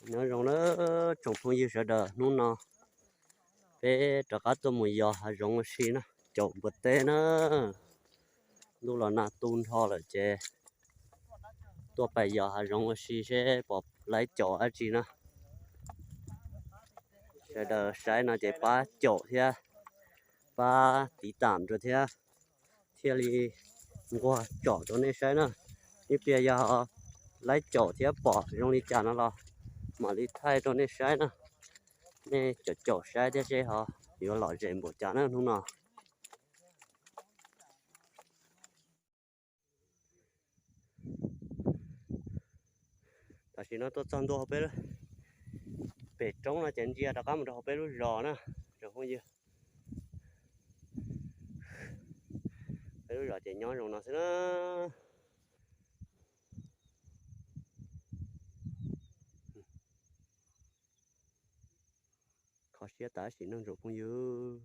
Nyob zoo na tsoom phooj ywg sawv daws, hnub no peb rov qab tuaj mus yos hav zoov ua si na, caum npua teb na. Ntuj los nag tu nrho lawm ces tuaj pais yos hav zoov ua si seb puas laib caum dab tsi na. Sawv daws saib no ces pab caum thiab pab tiv tam rau thiab, thiaj li nquag tsom rau nej saib na. Ib pliag yog laib caum thiab pom zoo li cas no los mam li thaij rau nej saib na. Nej caum caum saib thiab seb ho yuav lom zem npaum cas na hnub no. Tam sim no tuaj txog ntua hauv peb pem roob no ces ntsia rov qab mus rau hauv peb lub zos na tsoom phooj ywg. Peb lub zos ces nyob zoo no xwb na. Kho siab tas sim neej tsoom phooj ywg,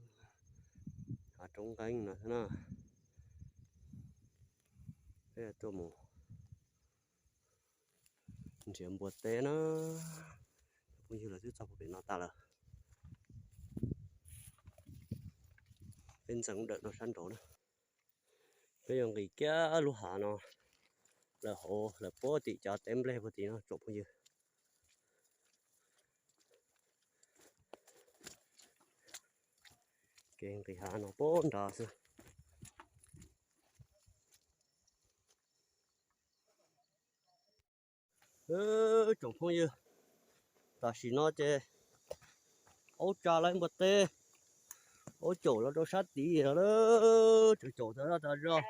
hav roob nqeeb no xwb na. Peb tuaj mus nrhiav npua teb na. Phooj ywg, lawv twb txog puag pem no tas lawm. Peb ntxeev dawm no sab nraud na. Peb yuav nqis kiag lub hav no lawm hauv lawm puag tim cov teb nplej puag tim no tsoom phooj ywg. Kev nqis hav no puag nrad xwb. Tsoom phooj ywg, tam sim no ces aub tsa lawv npua teb, aub caum los rau sab tid los lawm, tseem caum tas zog tas zog.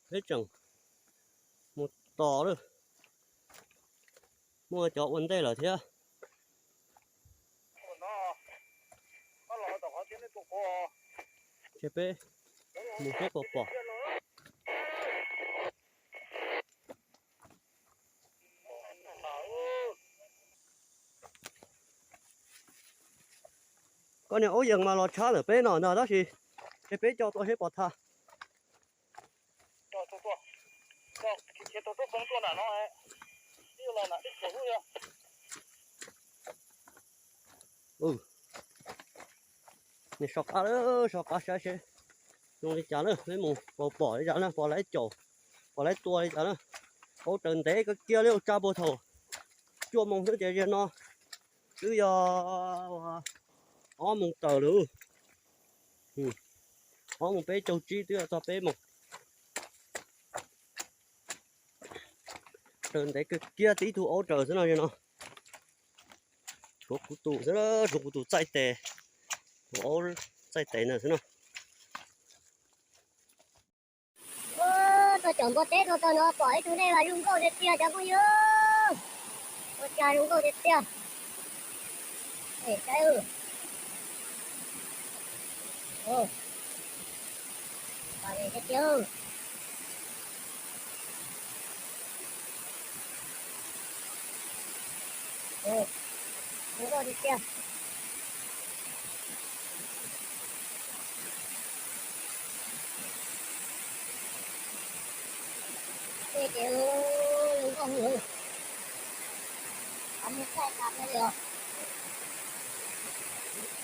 Peb tseem mus tos lawm, muaj cov ua ntej lawm thiab. Ces peb mus seb puas pom. Koj niag aub yees mas los tshab ntawm peb no ntag tab sis ces peb co tau seb pom tha. Nws so qab lawm, so qab saib seb zoo li cas na, peb mus pom pom li cas na, pom laib caum, pom laib tua li cas na. Aub raws ntev kawg kiag li, tsa puag thaum cuaj moos xwb ces zaum no twb yog ob moos tawm lawm. Ob moos peb caug tsib twb yog txog peb moos. Raws ntev kawg kiag, tib tug aub raws xwb no, zaum no. Tshuav kuv tus xwb, tshuav kuv tus txaij tes, tus aub txaij tes ntawd xwb no. Tuaj caum npua teb tuaj txog no pom ib tug dej mas zoo nkauj tiag tiag cov phooj ywg. Ua cas zoo nkauj tiag tiag. Es saib, tiag tiag. Zoo nkauj tiag tiag. Tej ces zoo nkauj heev, qhov muag txaij tas li os.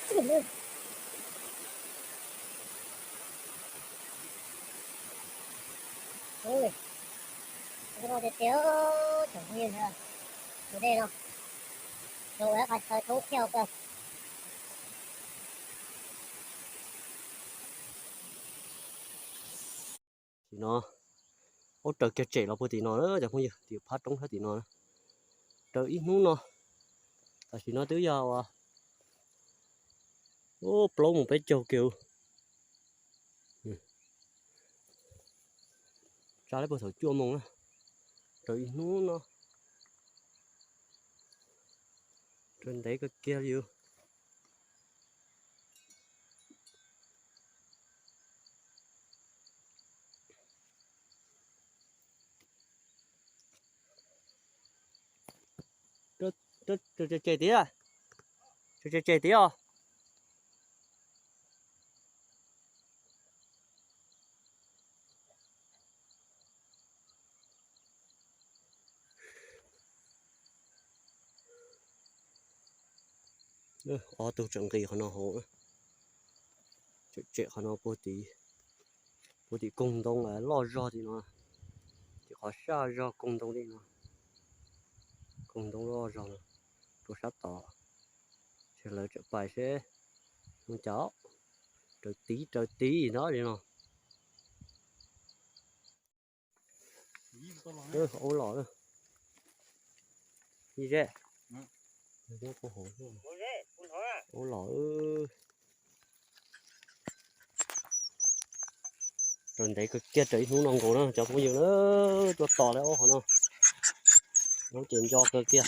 Zoo nkauj tiag tiag, tsoom phooj ywg, tus dej no zoo ua qhov chaw thoob phiaj kawg. Tim no, aub raws kiag tsem los puag tim no na cov phooj ywg, tim phab roob sab tim no na. Raws ib hnub no, tam sim no twb yog ua plaub moos peb caug kiag. Tsa lawm puag thaum cuaj moos na, raws ib hnub no, raws ntev kawg kiag li. Tsem tsem tiag, tsem tsem tiag os. Ob tug tseem nqis qhov no hauv, tseem tsem qhov no puag tim, puag tim koog ntoo loj zog tim no, tim qhov saj zog koog ntoo tim no, koog ntoo loj zog no, rau sab tod. Ces lawv tseem pais seb zoo cas, raws tiv raws tiv no li no. Ub los, ib zej, ub los. Raws ntev kawg kiag, raws ib hnub no nkaus na cov phooj ywg na, tuaj tos lawm ob qhov no, lub ces nco kawg kiag.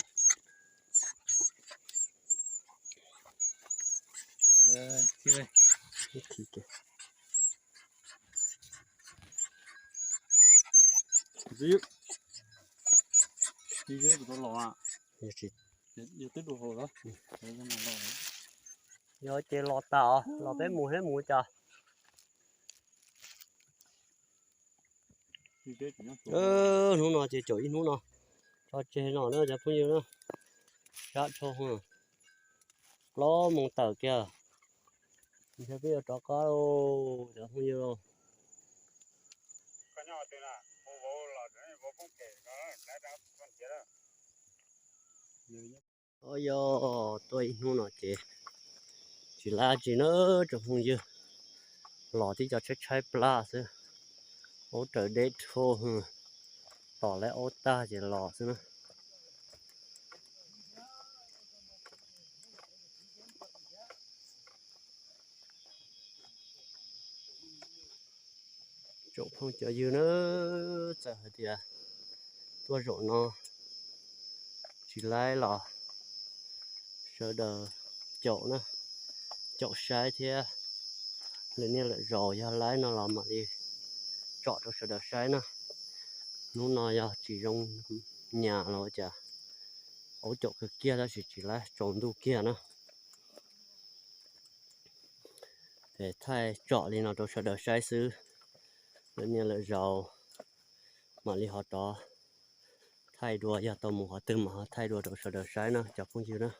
Yog ces los tas os, los peb mus thiab mus cas. Hnub no ces caum ib hnub no tso tseg no na cov phooj ywg na. Sab dhau, plaub moos tawm kiag, ntshe peb yuav rov qab cov phooj ywg. Yog tuaj ib hnub no ces tsis laib tsi na tsoom phooj ywg, los tib co tshaib tshaib plab xwb. Aub raws deb dhau, tos lawv aub tag ces los xwb na. Tsoom phooj cov ywg na, txawm hais tias tuaj zaum no tsis laib los sawv daws caum na, caum saib thiab. Lwm niaj lwm zaus yog laib no los mam li tsom rau sawv daws saib na. Hnub no yog tsis zoo nyas los ua cas, aub caum kawg kiag tab sis tsis laib, tsaus ntuj kiag na. Es thaij tsom li no rau sawv daws saib xwb, lwm niaj lwm zaus mam li ho rov thaij dua, yog tau mus qhov twg mas ho thaij dua rau sawv daws saib na cov phooj ywg na.